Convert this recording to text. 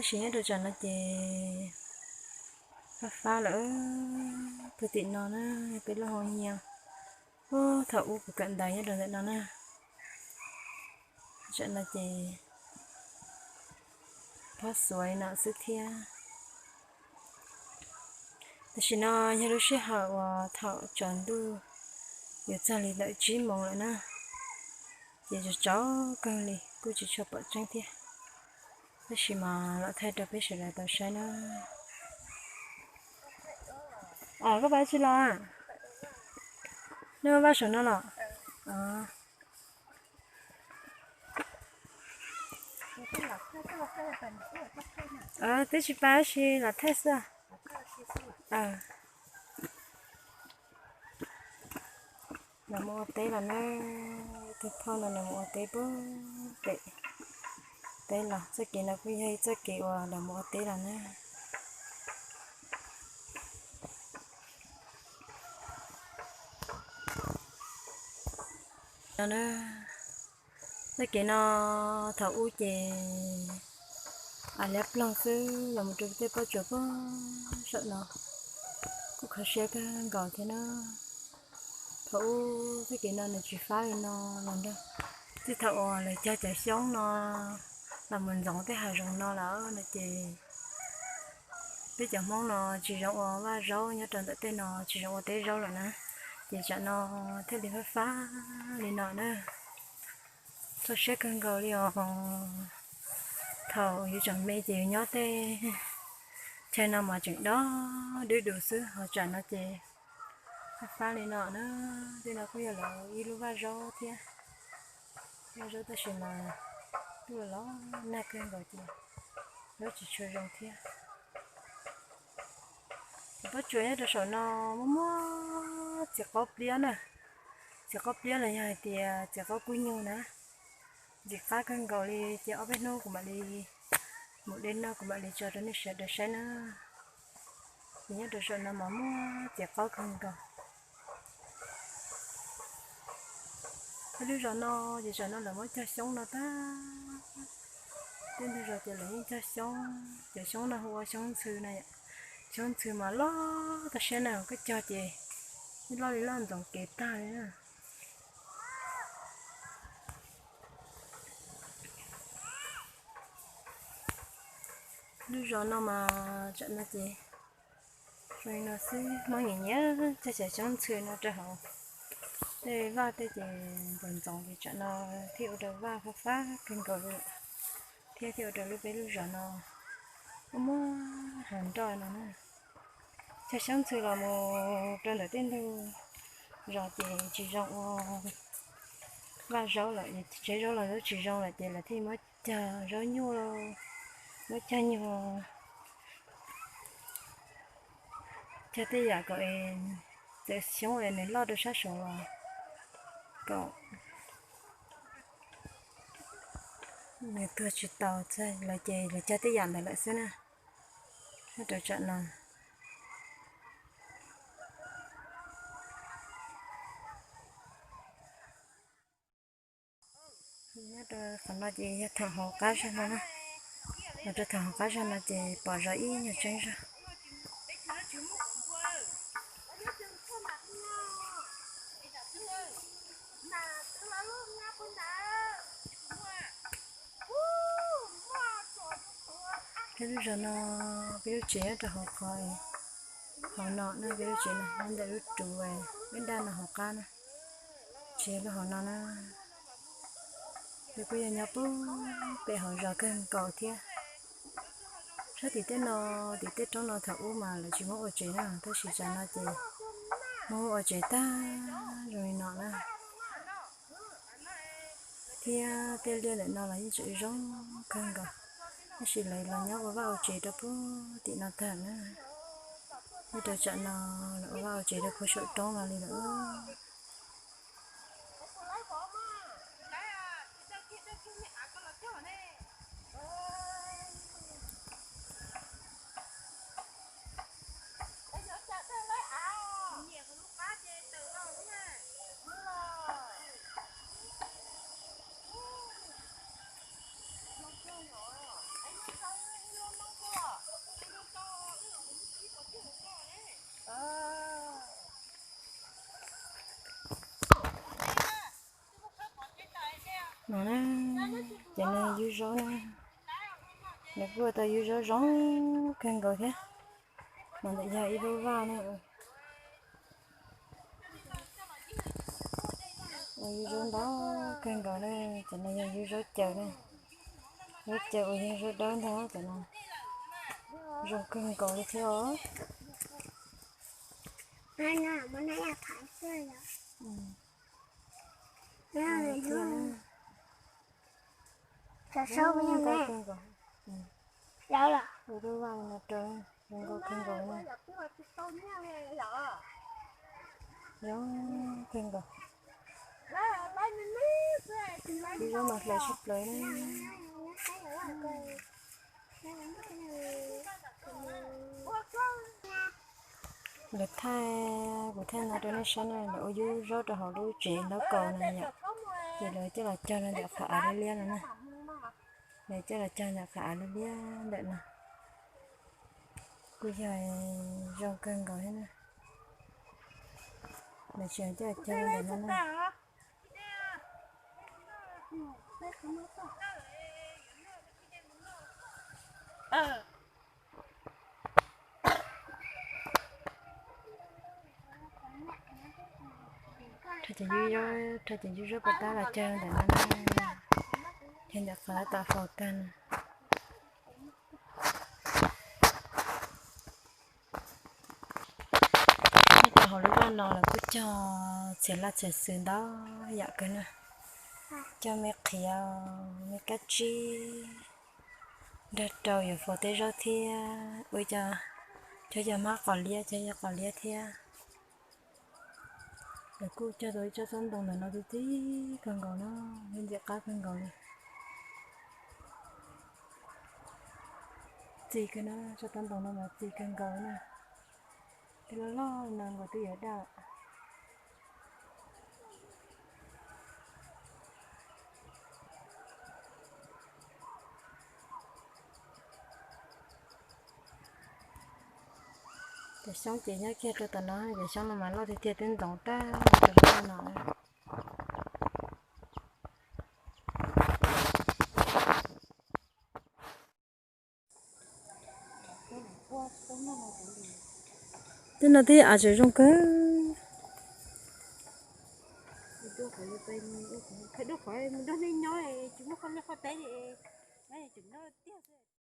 Tab sis nyob rau tsam no ces fab fab lawm, puag tim no na, peb lub hoo nyiaj. Ub, thaum ub kuv kawm ntawv nyob rau ntawm no na. Tsam no ces pob xuav li no xwb thiab. Tam sim no yog lub sij hawm uas thaum tsaus ntuj yuav txog li ntawm tsib moos lawm na, ces tsaus tsaus kawg li kuj tsis tshua pom tseeb thiab. Tab sis mas los thaij rau peb sawv daws tau saib na. Os, koj vaj tsis los? Nej vaj saum no los? Twb tsis pab si los thaij xwb. Lawv mus ua teb los na, tus phauj no lawv mus ua teb puag pem teb los. Txoj kev no kuj yog ib txoj kev uas lawv mus ua teb los na. No na, txoj kev no thaum ub ces av liab ploog xwb los mus rau tej pob tsuas puag saum no, kuj kho siab kawg nkaus thiab na. Thaum ub txoj kev no nws tsis fab li no los ntag. Txij thaum uas lawv cog cov xyoob no los mus ntxoov tej hav zoov no lawm no ces peb cov Hmoob no tsis zoo ua vaj zaub nyob rau ntawm tej no, tsis zoo ua teb zaub lawm na, ces tsam no thiaj li fab fab li no na. Kho siab kawg nkaus li os. Thaum yus tseem me ces yus nyob tej chaw no mas tseem dob dub dus xwb, ho tsam no ces fab fab li no na. Tej no kuj yog lawv ib lub vaj zaub thiab. Vaj zaub tab sis mas kuj los nag kawg nkaus ces zaub tsis tshua zoo thiab. Cov pob tsuas nyob rau saum no muaj muaj txiv qaub pliab na. Txiv qaub pliab los yog hais tias txiv qaub kub nyuj na. Ntxim qab kawg nkaus li, ces ob peb hnub kuv mam li mus de noj kuv mam li tso rau nej sawv daws saib na. Ces nyob rau saum no mas muaj txiv qaub kawg nkaus. Peb lub zos no ces tsam no lawv muab cog xyoob no tag. Tej ntug zos ces lawv yeej cog xyoob, cov xyoob no hu ua xyoob ntxhw na. Xyoob ntxhw mas loj tag siab na, koj cog ces yeej loj li loj ntxoov kev tag li na. Lub zos no mas tsam no ces zoo li no xwb, Hmoob nyiam nyiam cog cov xyoob ntxhw no rau hauv tej vaj tej ces ntxoov ntxoov ces tsam no thiaj ua rau vaj fab fab kawg nkaus li, thiab thiaj ua rau lub peb lub zos no muaj muaj hav nroj no na. Cog xyoob ntxhw los mus rau ntawm tej ntug zos ces tsis zoo ua vaj zaub lawm, tsev zaub los zaub tsis zoo lawm ces lawv thiaj muab cog zaub nyuj, muab cog nyuag, cog tej yam kom txawm xyoob es nws loj rau sab saud los kom nws tuag tsis tau lawm ces lawv cog tej yam ntawd lawm xwb na. Nyob rau tsam no, nyob rau qhov no ces yog thaum hauv qab zog no na. Los rau thaum hauv qab zog no ces pom zos ib nyuag tseeb zog. Peb lub zos no, peb lub tsev nyob rau hauv qhov, hauv no na, peb lub tsev no nyob ntawm lub ruv, lub daj no hauv qab na. Tsev lub hauv no na, peb kuj yog nyob puag pem hauv zos kawg nkaus thiab. Sab tim tej no, tim tej roob no thaum ub mas lawv tsis muab ua tsev na, tab sis tsam no ces muab ua tsev tag zoo li no na. Thiab tej liaj ntawm no los yeej tseem zoo kawg nkaus, tab sis lawv los nyob ua vaj ua tsev rau puag tim no tag na. Nyob rau tsam no lawv ua vaj ua tsev rau puag saum roob no li lawm. No na, ces nws yug zaub na, nws kuj ua tau yug zaub zoo kawg nkaus thiab. No ntawm yog ib lub vaj na, ua yug zaub ntau kawg nkaus na, cov no yog yug zaub caws na, zaub caws uas yog zaub dawb ntag cov no, zoo kawg nkaus li thiab os. Zoo nkauj kawg nkaus. Ua lub vaj no rau zoo nkauj kawg nkaus na. Zoo kawg nkaus. Ib zaub mas hlais tshaj plaws na. Lawv thaij, kuv thaij no rau nej saib na, lawv ua yub zaub rau hauv lub tsev ntaub kaus no yom. Ces lawv coj los cog rau ntawm qhov av liab liab no na. Lawv coj los cog ntawm qhov av liab liab ntawm no. Kuj yog zoo kawg nkaus thiab na. Lawv tseem coj los cog ntawm no na. Rho cov yub zaub, rho cov yub zaub puas tab los cog ntawm no na. Cog ntawm qhov tab faus tag no. Nyob rau hauv lub vaj no lawv kuj cog txiav laj txiav xwm ntau yam kawg na. Cog me qhiav, me kab tsib, nrog rau yuav faus tej zaub thiab. Ua cov, cov yog hmab qos liab, cov yog qos liab thiab. Lawv kuj cog tau ib tsob xab ntoo ntawm no tib txi kawg nkaus na, ntxim qab kawg nkaus li. Txi kawg na, tsob xab ntoo no mas txi kawg nkaus na. Twb loj loj no nkaus twb yuav daj. Cov xyoob ces nyob kiag rau tom no, cov xyoob no mas loj tiag tiag twb ntxoov tag rau lub no. Tej no tej av tseem zoo kawg.